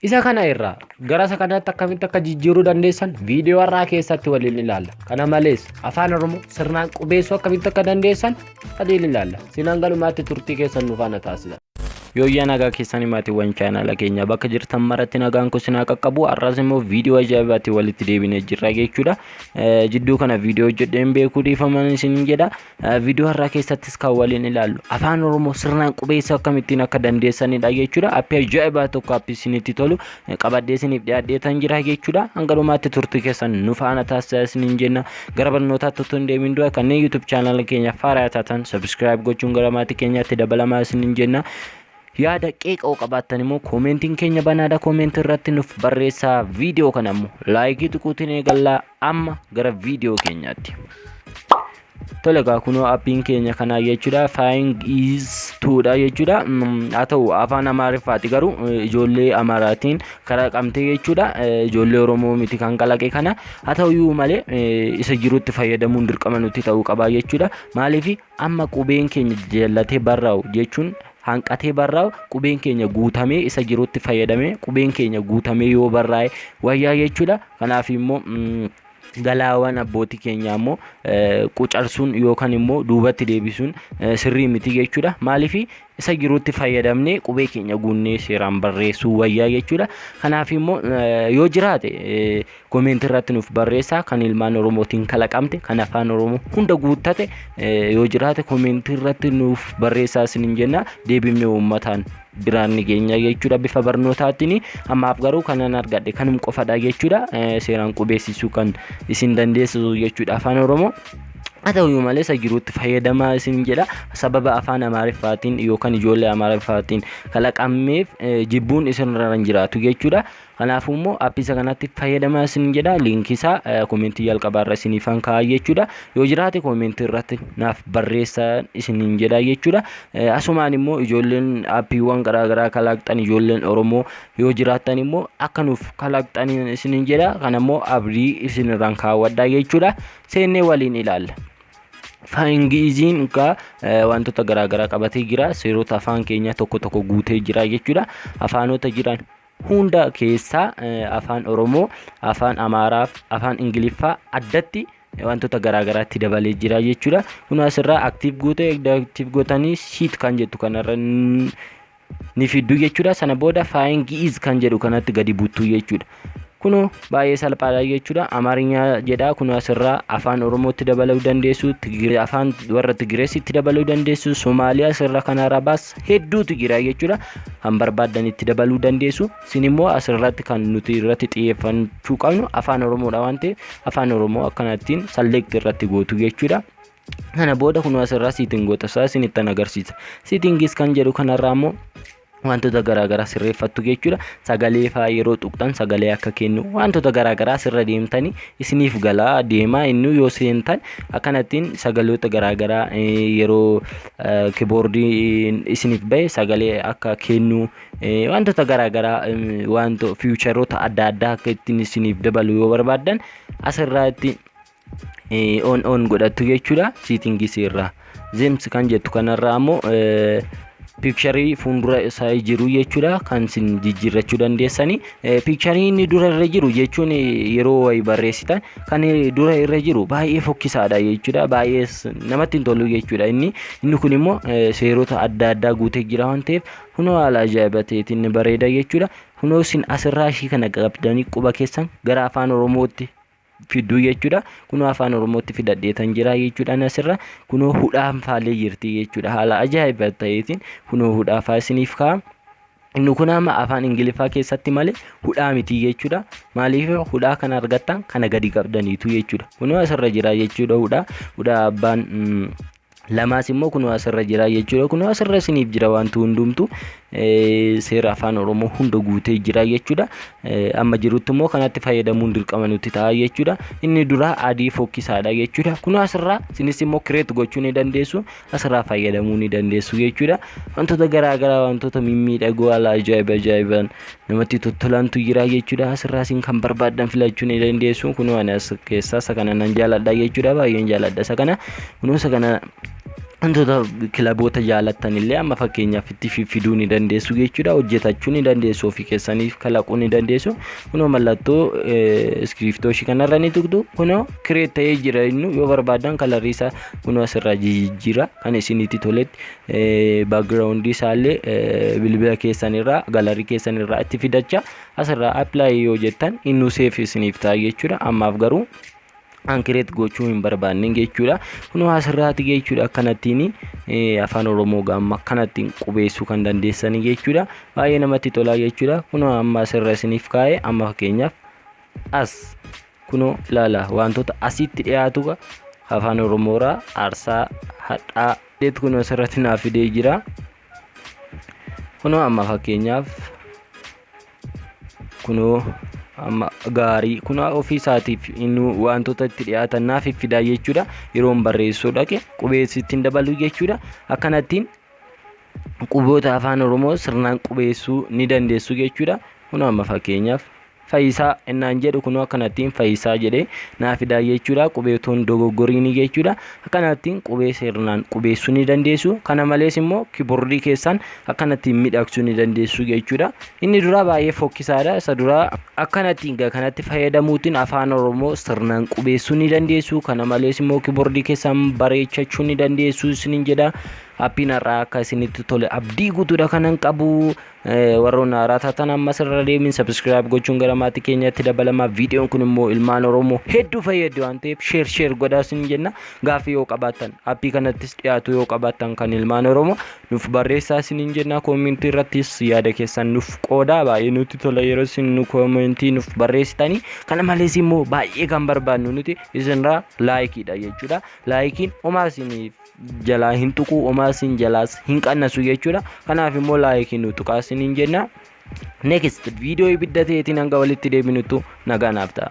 Isa kana irraa gara isa kanaatti akkamitti akka jijjiiruu dandeessan viidiyoo har'aa keessatti waliin ilaalla. Kana malees afaan Oromoo sirnaan qubeessuu akkamitti akka dandeessan waliin ilaalla. Sinaan galumaatti turtii keessan nu faana taasisa. Yooyyaa, nagaa keessanii maatiiwwan chaanaala keenya, bakka jirtan maratti nagaan kun sinaa qaqqabu. Har'as immoo viidiyoo ajaa'ibaatti walitti deebinee jirra jechuudha. Jidduu kana viidiyoo hojjedheen beekuu, dhiifaman isin jedha. Viidiyoo har'aa keessattis kan waliin ilaallu afaan Oromoo sirnaan qubeessuu akkamittiin akka dandeessanidha jechuudha. Appii ajaa'ibaa tokko, appii isinitti tolu qabadhee isiniif dhiyaadheetan jira jechuudha. Hanga dhumaatti turtii keessan nu faana taasisaa isiniin jenna. Gara barnootaatti otoo hin deemin dura, kanneen YouTube chaanaala keenya haaraa taatan subscribe gochuun gara maatii keenyaatti dabalamaa isiniin jenna. Yaada qeeqa'uu qabaattan immoo koomentiin keenya banaadha, koomentii irratti nuuf barreessaa. Viidiyoo kana immoo laayikii tuquutiin eegallaa. Amma gara viidiyoo keenyaatti. Tole egaa, kunoo appiin keenya kanaa jechuudha. Fine Geez 2dha jechuudha. Haa ta'u, afaan Amaariffaati garuu ijoollee Amaaraatiin kalaqamte jechuudha. Ijoollee Oromoo miti kan kalaqe kana. Haa ta'uyyuu malee, isa jirutti fayyadamuun dirqama nutti ta'uu qaba jechuudha. Maaliif amma qubeen keenya jallatee barraa'u jechuun hanqatee barraa'u, qubeen keenya guutamee isa jirutti fayyadamee qubeen keenya guutamee yoo barraa'e wayyaa jechuudha. Kanaaf immoo galaawwan abbootii keenyaa immoo qucarsuun yookaan immoo duubatti deebisuun sirrii miti jechuudha. Maaliif isa jirutti fayyadamnee qubee keenya guunnee seeraan barreessuu wayyaa jechuudha. Kanaaf immoo yoo jiraate koomentii irratti nuuf barreessaa. Kan ilmaan Oromootiin kalaqamte, kan afaan Oromoo hunda guuttate yoo jiraate koomentii irratti nuuf barreessaa isiniin jenna. Deebifnee uummataan biraan ni geenya jechuudha bifa barnootaatiin. Ammaaf garuu kanan argadhe kanum qofadha jechuudha, seeraan qubeessisuu kan isin dandeessisu jechuudha afaan Oromoo. Haa ta'uyyuu malee, isa jirutti fayyadamaa isin jedha. Sababa afaan Amaariffaatiin yookaan ijoollee Amaariffaatiin kalaqameef jibbuun isinirra hin jiraatu jechuudha. Kanaafuu immoo aappii isa kanatti fayyadamaa isin jedha. Liinkii isaa koomentii jalqabaarra isiniifan kaa'a jechuudha. Yoo jiraate koomentii irratti naaf barreessaa isiniin jedha jechuudha. Asumaan immoo ijoolleen aappiiwwan garaagaraa kalaqxan, ijoolleen Oromoo yoo jiraattan immoo akka nuuf kalaqxan isiniin jedha. Kana immoo abdii isinirraan kaawwadhaa jechuudha. Seennee waliin ilaalla. Fine Geeziin egaa wantoota garaagaraa qabatee jira. Seerota afaan keenyaa tokko tokko guutee jira jechuudha. Afaanota jiran hunda keessaa afaan Oromoo, afaan Amaaraa fi afaan Ingiliffaa addatti wantoota garaagaraatti dabalee jira jechuudha. Kun asirraa active gootee, active gootanii set kan jettu kanarra ni fiddu jechuudha. Sana booda Fine Geez kan jedhu kanatti gadi buttuu jechuudha. Kunoo baay'ee salphaadha jechuudha. Amaarinyaa jedha. Kunoo asirraa afaan Oromootti dabaluu dandeessu. Afaan warra Tigireesitti dabaluu dandeessu. Somaaliyaa asirra kan Arabaas hedduutu jira jechuudha. Kan barbaaddan itti dabaluu dandeessu. Isin immoo asirratti kan nuti irratti xiyyeeffachuu qabnu afaan Oromoodha waan ta'eef, afaan Oromoo akkanattiin select irratti gootu jechuudha. Kana booda kunoo asirraa settingoota isaa isinittan agarsiisa. Settings kan jedhu kanarraa immoo wantoota garaagaraa sirreeffattu jechuudha. Sagalee fa'aa yeroo tuqxan sagalee akka kennu, wantoota garaagaraa sirra deemtanii isiniif galaa deemaa. Inni yoo seentan akkanattiin sagaloota garaagaraa yeroo kiboordii isiniif bahe sagalee akka kennu, wantoota garaagaraa, wantoota fiicharoota adda addaa akka ittiin isiniif dabalu yoo barbaaddan asirraatti on on godhattu jechuudha settingis irraa. Themes kan jettu kanarraa ammoo piikcharii fuuldura isaa jiru jechuudha kan isin jijjiirrachuu dandeessanii. Piikcharii inni dura irra jiru jechuun yeroo wayii barreessitan kan dura irra jiru baay'ee fokkisaadha jechuudha, baay'ee namatti hin tolu jechuudha. Inni kun immoo seerota adda addaa guutee jira waan ta'eef, kunoo haala ajaa'iba ta'eetiin ni bareeda jechuudha. Kunoo isin asirraa ishii kana qabdanii quba keessan gara afaan Oromootti fidduu jechuudha. Kunoo afaan Oromootti fidadheetan jira jechuudha asirra. Kunoo hudhaan faalee jirti jechuudha. Haala ajaa'iba ta'eetiin kunoo hudhaa faa isiniif kaa'a. Inni kun amma afaan Ingiliffaa keessatti malee hudhaa miti jechuudha. Maaliif hudhaa kana argattan kana gadi qabdaniitu jechuudha. Kunoo asirra jira jechuudha hudhaa. Hudhaa abbaan lamaas immoo kunoo asirra jira jechuudha. Kunoo asirra isiniif jira, wanti hundumtu seera afaan Oromoo hunda guutee jira jechuudha. Amma jirutti immoo kanatti fayyadamuun dirqama nutti ta'a jechuudha. Inni duraa adii fokkisaadha jechuudha. Kunoo asirraa isinis immoo create gochuu ni dandeessu. Asirraa fayyadamuu ni dandeessu jechuudha. Wantoota garaagaraa, wantoota mimmiidhagoo haala ajaa'iba ajaa'iban namatti tottolantu jira jechuudha. Asirraa isin kan barbaaddan filachuu ni dandeessu. Kunoo ani as keessaa isa kana nan jaaladha jechuudha. Baay'een jaaladha isa kana. Kunoo isa kana Wantoota kilaboota jaalattan illee amma fakkeenyaaf itti fiduu ni dandeessu jechuudha. Hojjetachuu ni dandeessu, ofii keessaniif kalaquu ni dandeessu. Kunoo mallattoo iskiriiptoo ishii kanarra ni tuqxu. Kunoo create ta'ee jira inni. Yoo barbaadan colorii isaa kunoo asirraa jijjiira, kan isinitti toletti backgroundii isaallee bilbila keessanirraa, gallery keessanirraa itti fidachaa asirraa apply yoo jettan innuu save isiniif ta'a jechuudha. Ammaaf garuu an create gochuu hin barbaanne jechuudha. Kunoo asirraati jechuudha, akkanattiin afaan Oromoo gaamma akkanattiin qubeessuu kan dandeessanii jechuudha. Baay'ee namatti tola jechuudha. Kunoo amma asirra isiniif kaa'ee, amma fakkeenyaaf as kunoo ilaala, wantoota asitti dhiyaatu afaan Oromoorraa aarsaa hadhaa kunoo asirratti naaf fidee jira. Kunoo amma fakkeenyaaf kunoo amma gaarii kunoo ofii isaatiif inni wantoota itti dhiyaatan naaf fidaa jechuudha. Yeroon barreessuu dhaqe qubeessi ittiin dabalu jechuudha. Akkanattiin quboota afaan Oromoo sirnaan qubeessuu ni dandeessu jechuudha. Kunoo amma fakkeenyaaf Fayyisaa innaan jedhu kunoo akkanattiin Fayyisaa jedhee naa fidaa jechuudha. Qubeetoon dogoggoriini jechuudha. Akkanattiin qubee sirnaan qubeessuu ni dandeessu. Kana malees immoo keyboardii keessan akkanattiin miidhagsuu ni dandeessu jechuudha. Inni duraa baay'ee fokkisaadha. Isa duraa akkanattiin kanatti fayyadamuutiin afaan Oromoo sirnaan qubeessuu ni dandeessu. Kana malees immoo keyboardii keessan bareechachuu ni dandeessu isiniin jedha. Appiin har'aa akka isinitti tole abdii guutuudha kanan qabu. Warroonni haaraa taatan ammas irra deemin subscribe gochuun gara maatii keenyatti dabalamaa. Viidiyoon kun immoo ilmaan Oromoo hedduu fayyadu waan ta'eef share share godhaa isin jenna. Gaaffii yoo qabaattan, appii kanattis dhiyaatu yoo qabaattan, kan ilmaan Oromoo nuuf barreessaa isiniin jenna. Commentii irrattis yaada keessan nuuf qoodaa, baay'ee nutti tola yeroo isin nu commentii nuuf barreessitanii. Kana malees immoo baay'ee kan barbaannu nuti isinirraa likeiidha jechuudha. Likeiin homaa isiniif jalaa hin tuqu, homaa isin jalaas hin qannasu jechuudha. Kanaaf immoo likeii nu tuqaa isiniin jenna. Next viidiyoo ibidda ta'eetiin hanga walitti deebinutti nagaa naaf ta'a.